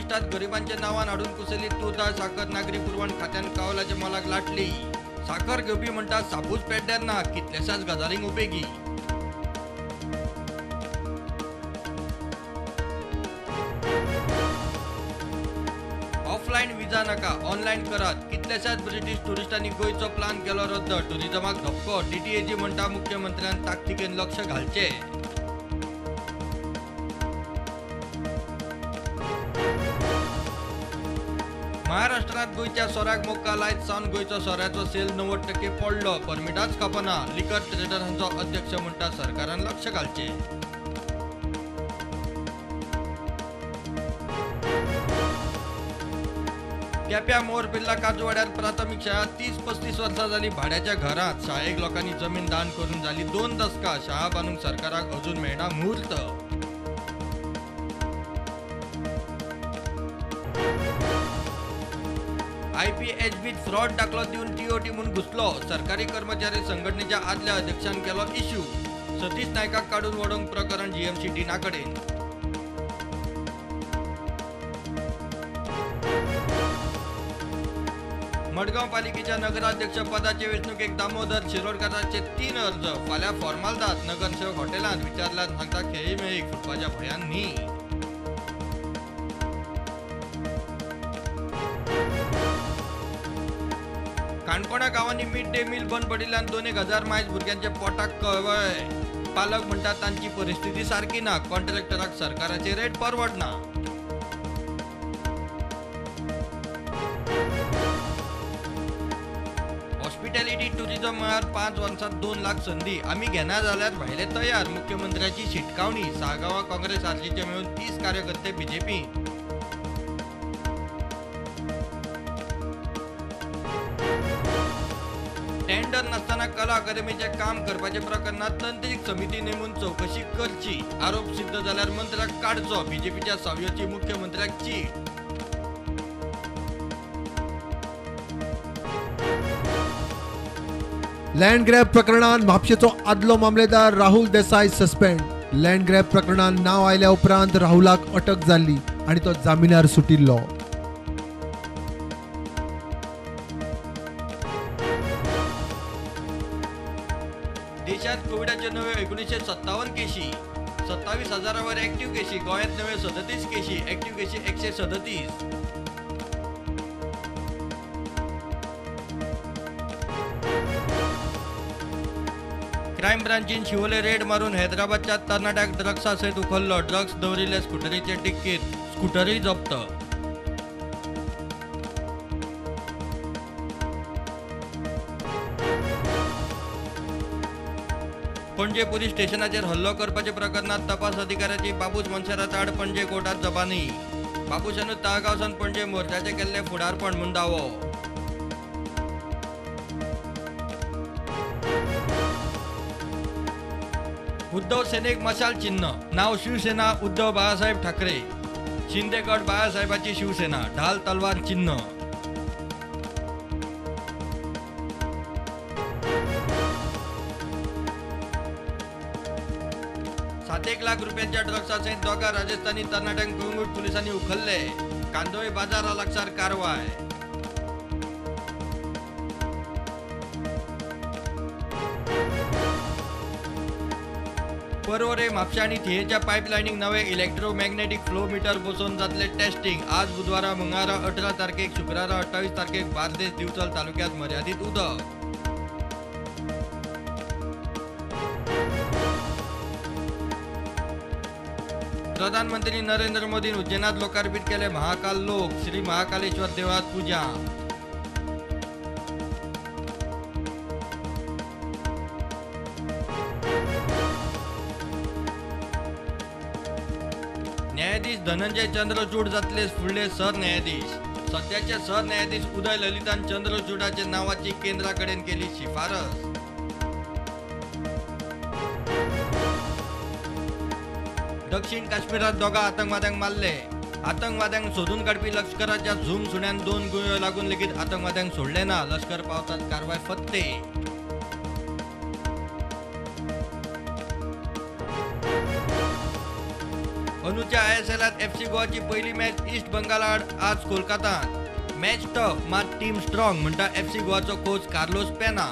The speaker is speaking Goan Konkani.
महाराष्ट्रात गरिबांच्या नावान हाडून कुसयली तूर दाळ साखर नागरी पुरवण खात्यान कावलाच्या मोलाक लाटली. साखर घेवपी म्हणटा सापूच पेड्ड्यार ना, कितल्याशाच गजालींक उपेगी. ऑफलायन विजा नाका, ऑनलायन करात. कितल्याशाच ब्रिटीश टुरिस्टांनी गोंयचो प्लान केलो रद्द. टुरिजमाक धपको. डीटीएजी म्हणटा मुख्यमंत्र्यान ताकतिकेन लक्ष घालचें. महाराष्ट्रात गोंयच्या सोऱ्याक मोक्का लायत सावन गोंयचो सोऱ्याचो सेल 90% पडलो. परमिटाच खपना. लिकर ट्रेडरांचो अध्यक्ष म्हणटा सरकारान लक्ष घालचें. केप्या मोर बिर्ला काजूवाड्यार प्राथमिक शाळा 30-35 वर्सां जाली भाड्याच्या घरांत. शाळेक लोकांनी जमीन दान करून जाली 2 दसकां. शाळा बांदूंक सरकाराक अजून मेळना मुहूर्त. आयपीएचबीत फ्रॉड दाखलो दिवन टीओटी म्हूण घुसलो. सरकारी कर्मचारी संघटनेच्या आदल्या अध्यक्षान केलो इश्यू. सतीश नायकाक काडून वडोवंक प्रकरण जीएमसी डिना कडेन. मडगांव पालिकेच्या नगराध्यक्ष पदाचे वेंचणुकेक दामोदर शिरोडकाराचे 3 अर्ज. फाल्यां फॉर्मालदाद नगरसेवक हॉटेलांत. विचारल्यार सांगता खेळी मेळीक फुटपाच्या भंयान न्ही. काणकोणा गांवांनी मिड डे मील बंद पडिल्ल्यान 2,000 मायज भुरग्यांच्या पोटाक कळवळ. पालक म्हणटात तांची परिस्थिती सारकी ना. कॉन्ट्रॅक्टराक सरकाराचे रेट परवडना. हॉस्पिटॅलिटी टुरिझम मळार 5 वर्सांत 2 लाख संदी. आमी घेना जाल्यार भायले तयार. मुख्यमंत्र्याची शिटकावणी. साळगांवां काँग्रेस आरजीचे मेळून 30 कार्यकर्ते बीजेपी. टेंडर नासतना कला अकादमीचें काम करपाच्या प्रकरणात तंत्रीक समिती नेमून चवकशी करची. आरोप सिद्ध जाल्यार मंत्र्याक काडचो. बीजेपीच्या सावयोची मुख्यमंत्र्याक चीट. लँड ग्रॅब प्रकरणात म्हापशेचो आदलो मामलेदार Rahul Desai suspend. Land grab प्रकरणात नाव आयल्या उपरांत राहुलाक अटक जाल्ली आनी तो जामिनार सुटिल्लो. देशात कोविडाच्यो नव्यो 1957 केशी. 27,000 वर ऍक्टिव्ह केशी. गोंयांत नव्यो 37 केशी. ऍक्टिव्ह केशी 137. क्रायम ब्रांचीन शिवोले रेड मारून हैदराबादच्या तरणाट्याक ड्रग्सा सयत उखल्लो. ड्रग्स दवरिल्ले स्कुटरीचे डिक्कीत. स्कुटरूय जप्त. पणजे पुलीस स्टेशनाचेर हल्लो करपाच्या प्रकरणात तपास अधिकाऱ्याची बाबूश मोन्सेरात आड पणजे कोर्टात जबानी. बाबूशानूच ताळगांवसान पणजे मोर्चाचें केल्लें फुडारपण म्हूण दावो. उद्धव सेनेक मशाल चिन्ह. नाव शिवसेना उद्धव बाळासाहेब ठाकरे. शिंदे गट बाळासाहेबाची शिवसेना. ढाल तलवार चिन्ह. सात लाख रुपयांच्या ड्रग्सासयत दोगा राजस्थानी तरणाट्यांक कळंगूट पुलिसांनी उखल्ले. कांदोळे बाजारा लागसार कारवाय. पर्वरे म्हापशें आनी थियेच्या पायपलायनीक नवे इलेक्ट्रोमॅग्नेटीक फ्लो मीटर बसोवन जातले टेस्टिंग. आज बुधवारा मंगळारा 18 तारखेक, शुक्रारा 28 तारखेक बार्देस दिवचल तालुक्यात मर्यादीत उदक. प्रधानमंत्री नरेंद्र मोदीन उज्जैनात लोकार्पित केले महाकाल लोक. श्री महाकालेश्वर देवळात पूजा. न्यायाधीश धनंजय चंद्रचूड जातले फुडले सरन्यायाधीश. सध्याचे सरन्यायाधीश उदय ललितान चंद्रचूडाच्या नावाची केंद्राकडेन केली शिफारस. दक्षिण काश्मीरात दोगा आतंकवाद्यांक मारले. आतंकवाद्यांक सोदून काडपी लष्कराच्या झूम सुण्यान 2 गुळयो लागून लेगीत आतंकवाद्यांक सोडले ना. लष्कर पावतात कारवाय फत्ते. अंदूच्या ISLांत FC गोवाची पयली मॅच ईस्ट बंगाल आड आज कोलकातांत. मॅच टफ मात टीम स्ट्रॉंग म्हणटा FC गोवाचो कोच कार्लोस पेना.